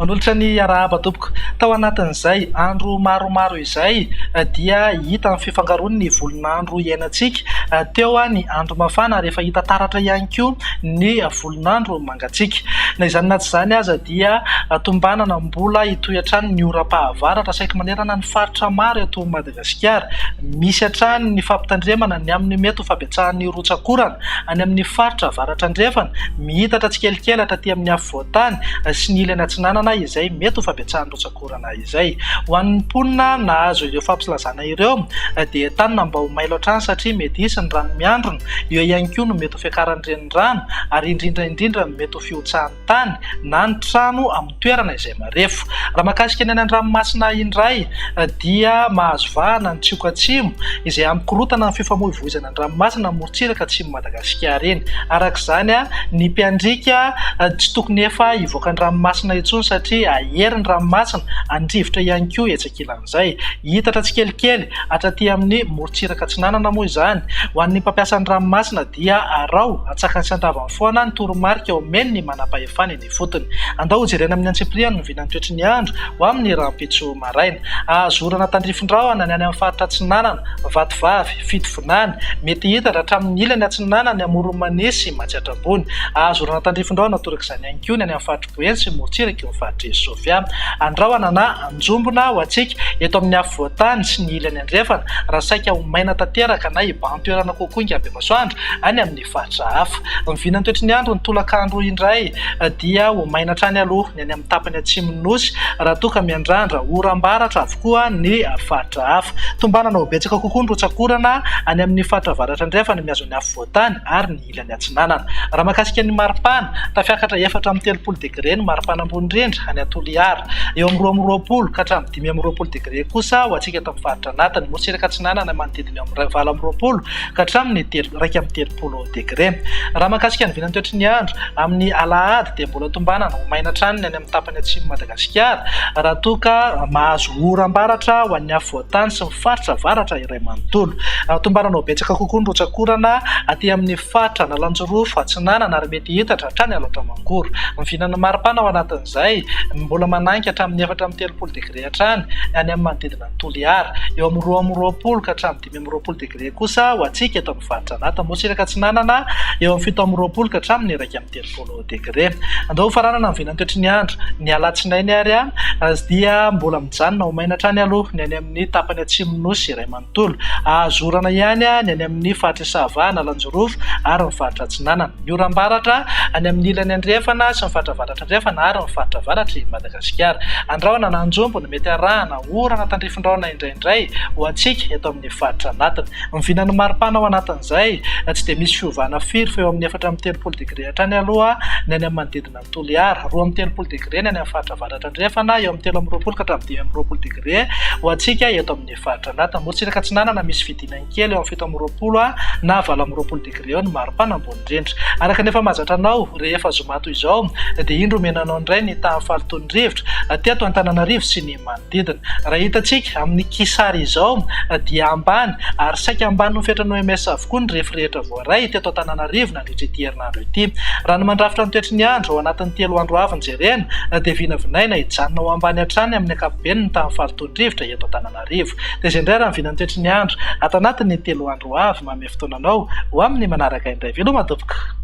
Manolotra ny arahaba tompoko. Tao anatin'izay andro maromaro izay dia hita ny fifangaroan'ny volon'andro iainantsika. Teo ny andro mafana ary efa hita taratra ihany koa ny volon'andro mangatsiaka. Na izany na tsy izany aza dia tombanana mbola hitohy hatrany ny oram-pahavaratra saiky manerana ny faritra maro eto Madagasikara. Misy hatrany ny fampitandremana ny amin'ny mety ho fahabetsahan'ny rotsak'orana any amin'ny faritra avaratra andrefana, miitatra tsikelikely hatraty amin'ny afovoan-tany sy ny ilany atsinanana izay mety ho fahabetsahan'ny rotsak'orana izay. Ho an'ny mponina nahazo ireo fampilazana ireo dia entanina mba ho mailo hatrany satria mety hisy ny rano miandrona, eo ihany koa no mety ho fiakaran'ny renirano ary indrindra indrindra ny mety ho fihotsahan'ny tany na ny trano amin'ny toerana izay marefo. Raha mahakasika ny any an-dranomasina indray dia mahazo vahana ny tsioka atsimo izay hampikorotana ny fifamoivoizana an-dranomasina morontsiraka atsimon'i Madagasikara iny. Araka izany, ny mpiandriaka tsy tokony efa hivoaka an-dranomasina intsony satria hahery ny ranomasina, handrivotra ihany koa etsy ankilan'izay. Hihitatra tsikelikely hatraty amin'ny morontsiraka atsinanana moa izany. Ho an'ny mpampiasa ny ranomasina dia araho antsakany sy andavany foana ny toromarika omen'ny manampahefana eny ifotony. Andao hojerena amin'ny antsipiriany ny vinan'ny toetry ny andro ho amin'ny rahampitso maraina. Hahazo orana tandrifin-drahona ny any amin'ny faritra atsinanana, Vatovavy, Fitovinany, mety hihitatra hatramin'ny ilany atsinanan'ny Amoron'i Mania sy Matsiatra Ambony. Hahazo orana tandrifin-drahona torak'izany ihany koa ny any amin'ny faritr'i Boeny sy ny morontsiraky ny faritr'i Sofia. Andrahona na anjombona ho antsika eto amin'ny afovoan-tany sy ny ilany andrefana raha saika ho maina tanteraka na hibahan-toerana kokoa Ingabemasoandro any amin'ny faritra hafa. Ny vinan'ny toetry ny andro ny tolakandro indray dia ho maina hatrany aloha ny any amin'ny tapany atsimon'ny Nosy raha toa ka miandrandra oram-baratra avokoa ny faritra hafa. Tombanana ho betsaka kokoa ny rotsak'orana any amin'ny faritra avaratra andrefana mihazo ny afovoan-tany ary ny ilany atsinanana. Raha mahakasika ny maripana, tafiakatra 34 degre ny maripana ambony indrindra any Toliara. Eo amin'ny 22 ka hatramin'ny 25 degre kosa ho antsika eto amin'ny faritra anatiny. Morontsiraka atsinanana manodidina eo amin'ny 28 ka hatramin'ny 31 degre. Raha mahakasika ny vinan'ny toetry ny andro, amin'ny alahady dia mbola tombanana ho maina hatrany ny any amin'ny tapany atsimon'i Madagasikara raha toa ka mahazo oram-baratra ho an'ny afovoan-tany sy ny faritra avaratra iray manontolo. Tombanana ho betsaka kokoa ny rotsak'orana aty amin'ny faritra Analanjirofo atsinanana ary mety hihitatra hatrany Alaotra Mangoro. Ny vinan'ny maripana ao anatin'izay, mbola manainga hatramin'ny 34 degre hatrany any amin'ny manodidina an'i Toliara. Eo amin'ny 22 ka hatramin'ny 25 degre kosa ho antsika eto amin'ny faritra anaty morontsiraka atsinanana, eo amin'ny 27 ka hatramin'ny 31 degre. Andao hofaranana ny vinantoetry ny andro. Ny alatsinainy ary dia mbola mijanona ho maina hatrany aloha ny any amin'ny tapany atsimon'ny Nosy iray manontolo. Azo orana ihany ny any amin'ny faritr'i Sava, Analanjirofo ary ny faritra atsinanana. Ny oram-baratra any amin'ny ilany andrefana sy ny faritra avaratra andrefana ary ny faritra avaratr'i Madagasikara. Andrahona na anjombo no mety arahana orana tandrifin-drahona indraindray ho antsika eto amin'ny faritra anatiny. Ny vinan'ny maripana ao anatin'izay tsy dia misy fiovana firy fa eo amin'ny 34 degre hatrany aloha ny any amin'ny manodidina an'i Toliara, 32 degre ny any amin'ny faritra avaratra andrefana, eo amin'ny 23 ka hatramin'ny 25 degre ho antsika eto amin'ny faritra anatiny. Morontsiraka atsinanana misy fidinany kely eo amin'ny 27 na 28 degre eo ny maripana ambony indrindra. Araka ny efa mahazatra anao, rehefa zoma toy izao dia indro omena anao indray ny tahan'ny fahalotoan'ny rivotra teto Antananarivo sy ny manodidina. Raha hitantsika amin'ny kisary izao dia ambany ary saika ambany noho ny fetran'ny OMS avokoa ny refy rehetra voaray teto Antananarivo nandritra ity herinandro ity. Raha ny mandrafitra ny toetry ny andro ao anatin'ny telo andro avy no jerena dia vinavinaina hijanona ho ambany hatrany amin'ny ankapobeny ny tahan'ny fahalotoan'ny rivotra eto Antananarivo. Dia izay indray raha ny vinan'ny toetry ny andro ato anatin'ny telo andro ho avy. Manome fotoana anao ho amin'ny manaraka indray. Veloma tompoko.